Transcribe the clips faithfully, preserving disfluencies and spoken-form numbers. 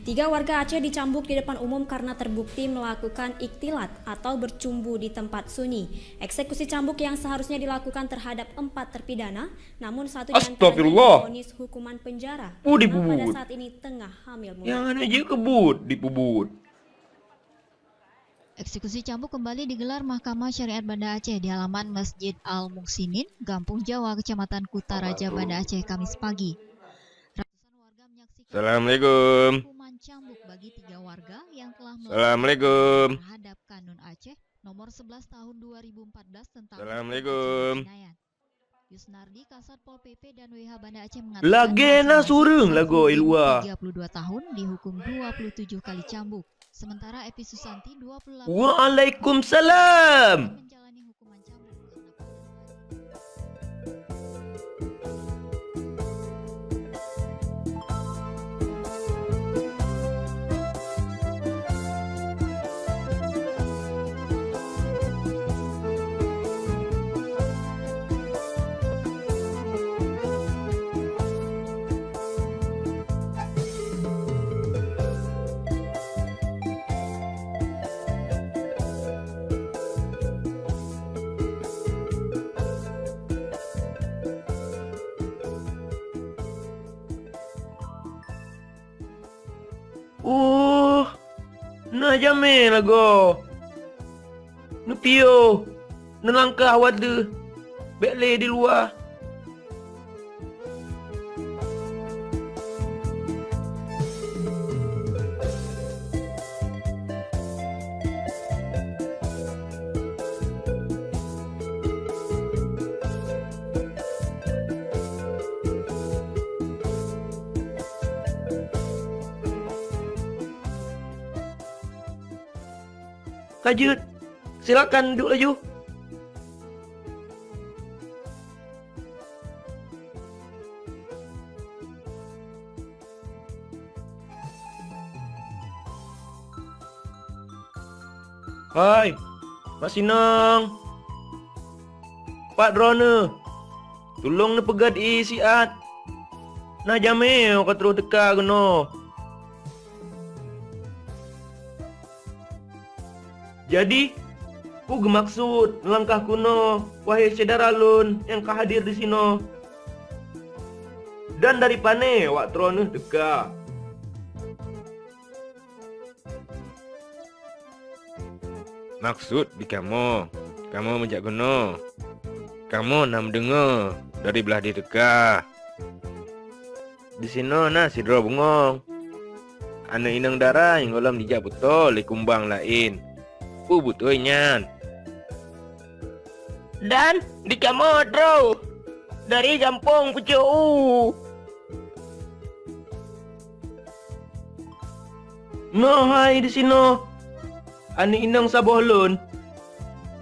Tiga warga Aceh dicambuk di depan umum karena terbukti melakukan ikhtilat atau bercumbu di tempat sunyi. Eksekusi cambuk yang seharusnya dilakukan terhadap empat terpidana, namun satu di antaranya Astagfirullah. Divonis hukuman penjara karena pada saat ini tengah hamil muda. Nyang hana jeuet keu buet dipeubuet. Eksekusi cambuk kembali digelar Mahkamah Syariat Banda Aceh di halaman Masjid Al Muhsinin, Gampong Jawa, Kecamatan Kuta Raja, Banda Aceh, Kamis pagi. Ratusan warga menyaksikan Assalamualaikum. Hukuman cambuk bagi tiga warga yang telah melanggar Assalamualaikum. Terhadap Kanun Aceh Nomor sebelas Tahun dua ribu empat belas tentang Assalamualaikum. Hukum Aceh Jinayat. Yusnardi, Kasat Pol P P dan W H Banda Aceh mengatakan lagèe na sureueng lagoe i luwa. Tiga puluh dua tahun dihukum dua puluh tujuh kali cambuk, sementara Epi Susanti dua puluh delapan tahun. Waalaikumsalam. Menjalani hukuman cambuk karena pelanggaran. Uh, na jamé lagoe. Neupiôh, neulangkah u ateueh, bèk lé di luwa. Ka jeuet, silakan duek laju. Hai, mak sinong! Pat droeneuh? Tulông neupeugöt ié siat. Na jamé ka troh teuka keunoe. Jadi, peue geumaksud langkah keunoe, wahé syedara lôn nyang ka hadir disinoe? Dan dari pané awak droeneuh teuka? Maksud di kamoe, kamoe meujak keunoe. Kamoe na meudeungoe dari blah di teuka. Disinoe na sidroe bungöng. Aneuk inong dara nyang gohlom jijak putôh lé kumbang laén. Peue beutôi nyan? Dan di kamoe troh dari gampông pucôk u. Nyoe hai disinoe, aneuk inong saboh lôn.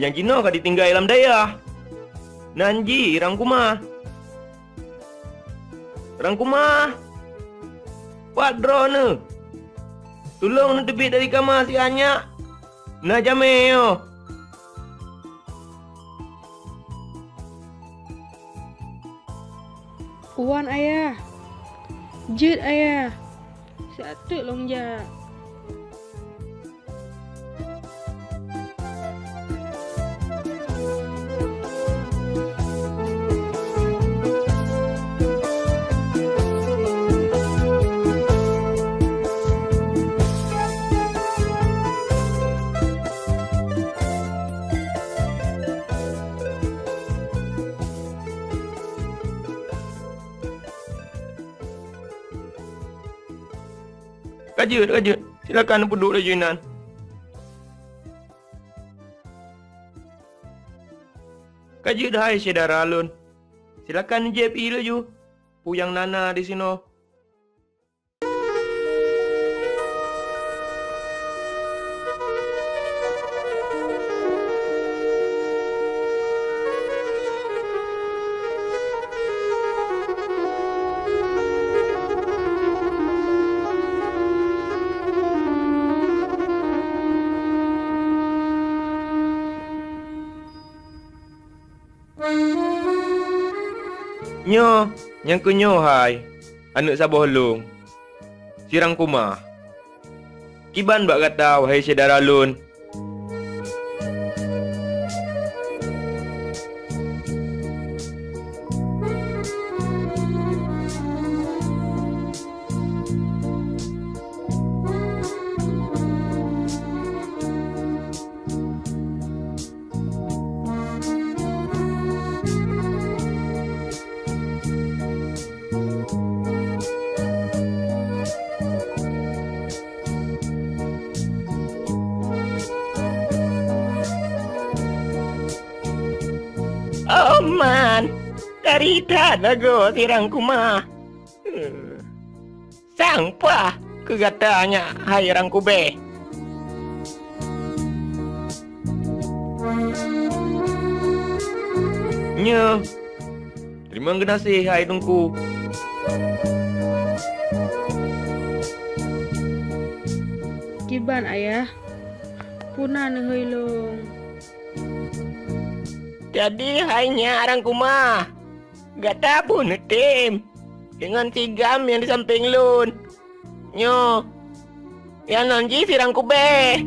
Nyang jinoe ka jitinggai lam dayah. Nan jih Rangkumah. Rangkumah! Pat droeneuh? Tulông neuteubiet dari kama siat nyak. Na jamé nyoe. Wan ayah. Jeuet ayah. Siat teuk lôn jak. Ka jeuet, ka jeuet. Silakan peuduek laju inan. Ka jeuet hai syedara lôn. Silakan jieb ié laju. Peue nyang na-na disinoe. Nyoe, nyang keu nyoe hai, aneuk saboh lôn, si Rangkumah. Kiban bak gata, wahai syedara lôn. Oh man, tari that lagoe si Rangkumah. Sang paih keu gata nyak, hai Rangkubée. Nyoe, teurimong geunaséh, hai Teungku. Kiban, Ayah, peue na neuhôi lôn? Jadi, hai nyak Rangkumah, gata pun neutem deungon si Gam nyang di sampéng lôn. Nyoe, nyan nan jih si Rangkubée.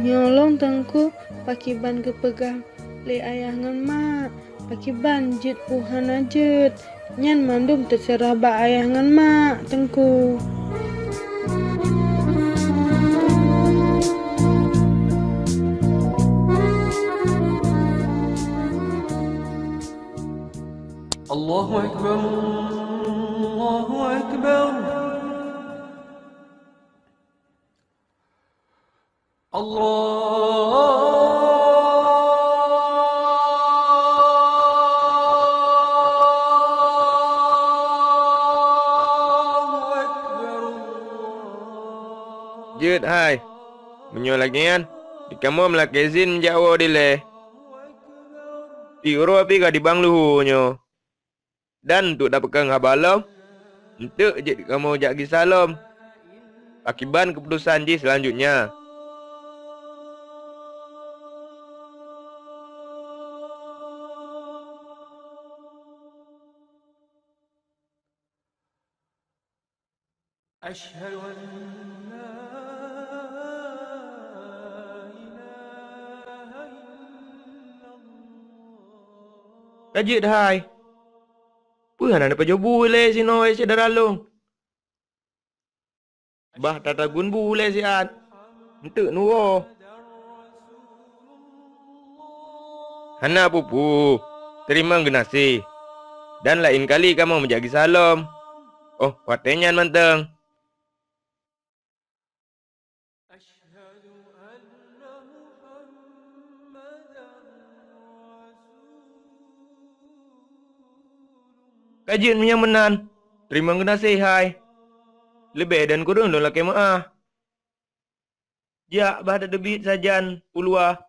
Nyoe lôn Teungku, pakriban geupeugah lé ayah ngon mak, pakriban jeuet peue hana jeuet, nyan mandum teuseurah bak ayah ngon mak, Teungku. Allahu Akbar, Allahu Akbar. Allahu Akbar, Allah. Jeuet hai, meunyoe lagée nyan, di kamoe meulakée zin meujak woe dilée. Di uroe pih ka dibang luhu nyoe. Dan untuk dapeukeun haba lom, eunteuk jeuet kamoe jak gisa lom pakriban keuputosan jih seulanjutnya. Asyhadu an la ilaha illallah. Ka jeuet hai. Peue hana neupajoh bu lé sinoe syedara lôn? Bah tatagun bu lé siat. Eunteuk neuwoe. Hana peue-peue, teurimong geunaséh. Dan laén kali kamoe meujak gisa lom. Oh, watée nyan mantong. Ka jeuet meunyoe meunan, teurimong geunaséh hai. Leubeh dan kureueng lôn lakée meuáh. Jak bah tateubiet sajan u luwa.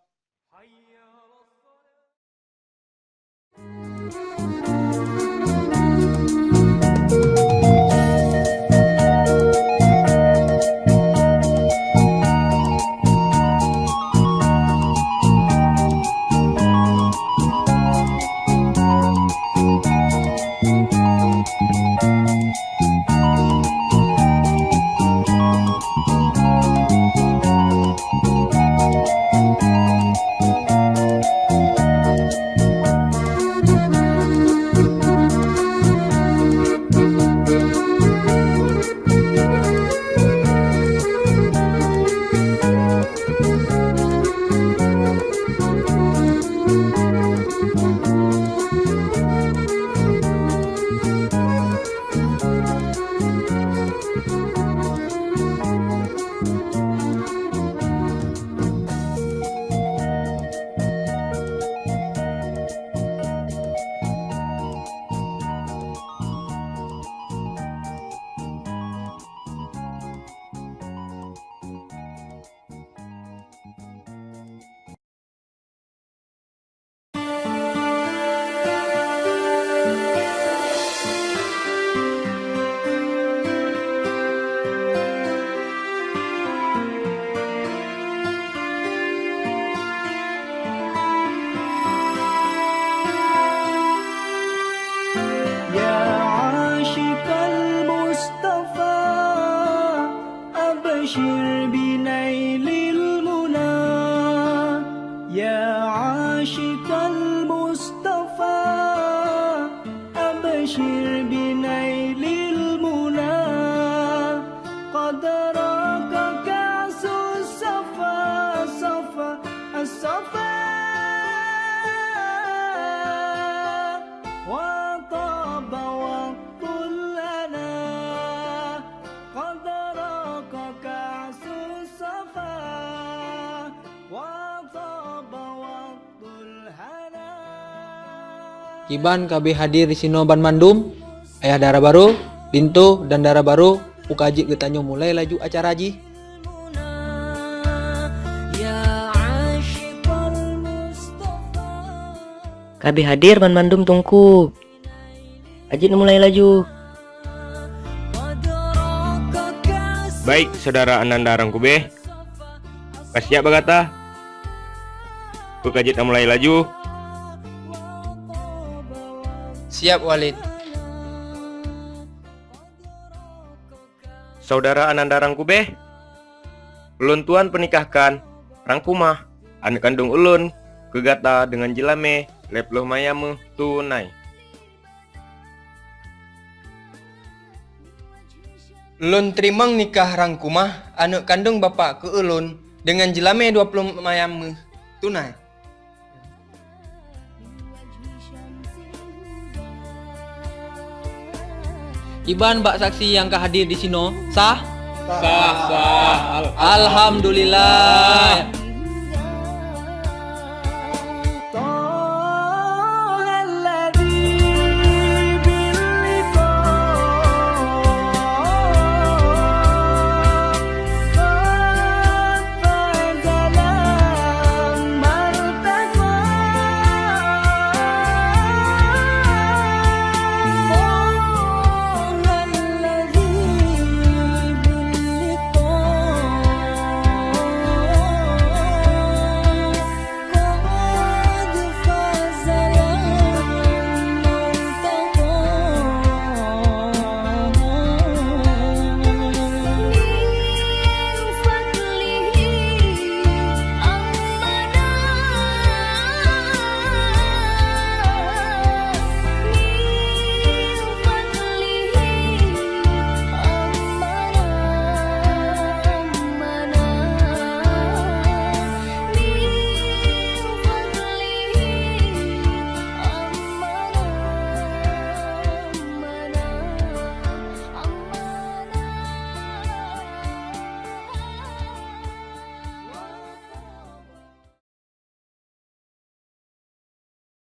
أبشر بنيل المنى يا عاشق المصطفى، أبشر بنيل المنى، قد راق كأس الصفا، صفا، الصفا، وطاب وقت الهنا. قد راق كأس الصفا وطاب وقت الهنا. Kiban ka habéh hadir disinoe banmandum, ayah dara barô, linto dan dara barô, peu ka jeuet geutanyoe mulai laju acara jih. Ka habéh hadir banmandum teungku. Ka jeuet mulai laju. Baik, syedara ananda rangkubéh. Ka siap bak gata? Peu ka jeuet mulai laju? Siap, Walid. Syedara ananda rangkubéh, ulôn tuan peunikahkan Rangkumah, aneuëk kandông ulôn, keu gata deungon jeulamé lhèe ploh mayam meuh tunai. Lôn teurimong nikah Rangkumah, aneuëk kandông bapak keu ulôn, deungon jeulamé dua ploh mayam meuh tunai. Kiban bak saksi nyang ka hadir disinoe, sah? Sah, sah. Al- Alhamdulillah.